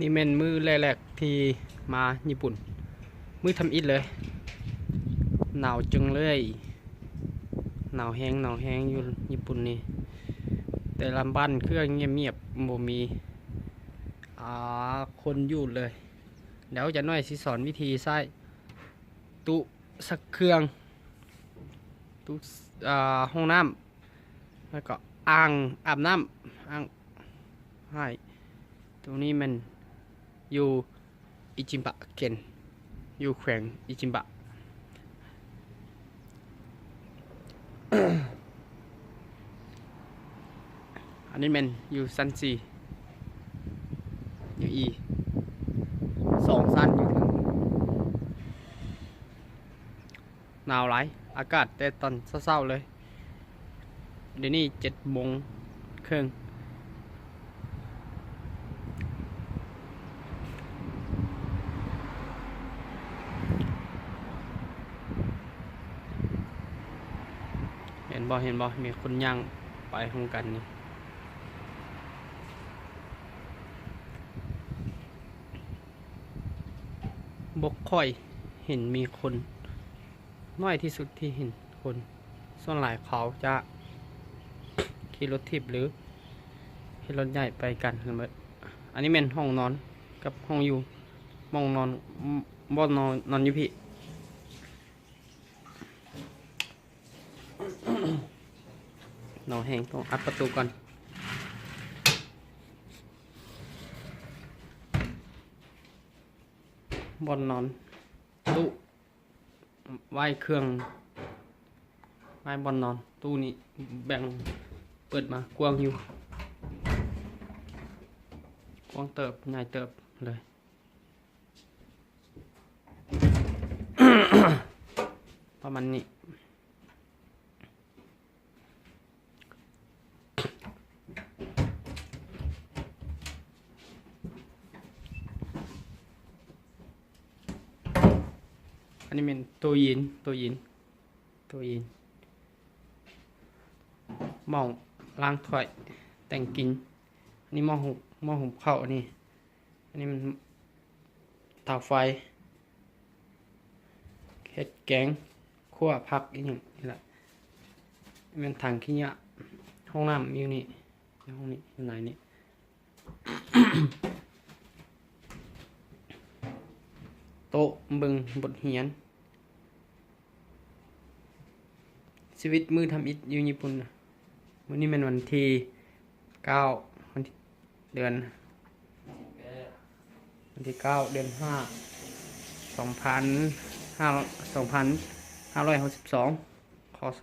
ນີ້ແມ່ນມື້ແລກໆທີ່ມາຍີ່ປຸ່ນ ມື້ທຳອິດເລີຍ. ໜາວຈັ່ງເລີຍ ໜາວແຮງ ໜາວແຮງຢູ່ຍີ່ປຸ່ນນີ້. ແຕ່ລະບ້ານເຮືອນງຽບໆ ບໍ່ມີ ອ່າ ຄົນຢູ່ເລີຍ. ດຽວຈັກໜ້ອຍຊິສອນວິທີໃຊ້ຕູ້ຊັກເຄື່ອງ ຕູ້ ອ່າ ຫ້ອງນ້ຳ ແລ້ວກໍອ່າງອາບນ້ຳ ອ່າງ ໃຫ້. ຕົງນີ້ແມ່ນຢູ່ອິຈິມບະເກັນ ຢູ່ແຂວງອິຈິມບະ. ອັນນີ້ແມ່ນຢູ່ຊັ້ນສີ່ ຢູ່ອີ ສອງຊັ້ນຢູ່ເທິງ. ໜາວຫຼາຍ ອາກາດແຕ່ຕອນເຊົ້າໆເລີຍ. ດຽວນີ້ເຈັດໂມງເຄິ່ງ. ເຫັນບໍ່ ເຫັນບໍ່ ມີຄົນຍ່າງໄປຮ່ວມກັນນີ້. ບໍ່ຄ່ອຍເຫັນມີຄົນ ໜ້ອຍທີ່ສຸດທີ່ເຫັນຄົນ. ສ່ວນຫຼາຍເຂົາຈະຂີ່ລົດຖີບ ຫຼື ຂີ່ລົດໃຫຍ່ໄປກັນເບິດ. ອັນນີ້ແມ່ນຫ້ອງນອນກັບຫ້ອງຢູ່ ໝ່ອງນອນ ບ່ອນນອນ ນອນຢູ່ພີ້. ໜາວແຮງ ຕ້ອງອັດປະຕູກ່ອນ. ບ່ອນນອນ ຕູ້ໄວ້ເຄື່ອງ ໄວ້ບ່ອນນອນ. ຕູ້ນີ້ແບ່ງເປີດມາກວ້າງຢູ່ ກວ້າງເຕີບ ໃຫຍ່ເຕີບເລີຍ ປະມານນີ້. ອັນນີ້ແມ່ນໂຕເຢັນ ໂຕເຢັນ ໂຕເຢັນ ໝໍ້ລ້າງຖ້ວຍ ແຕ່ງກິນ. ອັນນີ້ໝໍ້ຫຸບ ໝໍ້ຫຸບເຂົ້າ. ອັນນີ້ ອັນນີ້ມັນເຕົາໄຟ ເຮັດແກງ ຂົ້ວຜັກ ອີ່ຫຍັງນີ້ລະ. ແມ່ນຖັງຂີ້ຫຍ້າ. ຫ້ອງນ້ຳຢູ່ນີ້ ຫ້ອງນີ້ ຢູ່ໃນນີ້. ໂຕະເບິ່ງບົດຮຽນ ຊີວິດມື້ທຳອິດຢູ່ຍີ່ປຸ່ນ. ມື້ນີ້ແມ່ນວັນທີເກົ້າ ວັນທີ ເດືອນ ວັນທີເກົ້າ ເດືອນຫ້າ ສອງພັນຫ້າ ສອງພັນຫ້າຮ້ອຍຫົກສິບສອງ ຄ.ສ.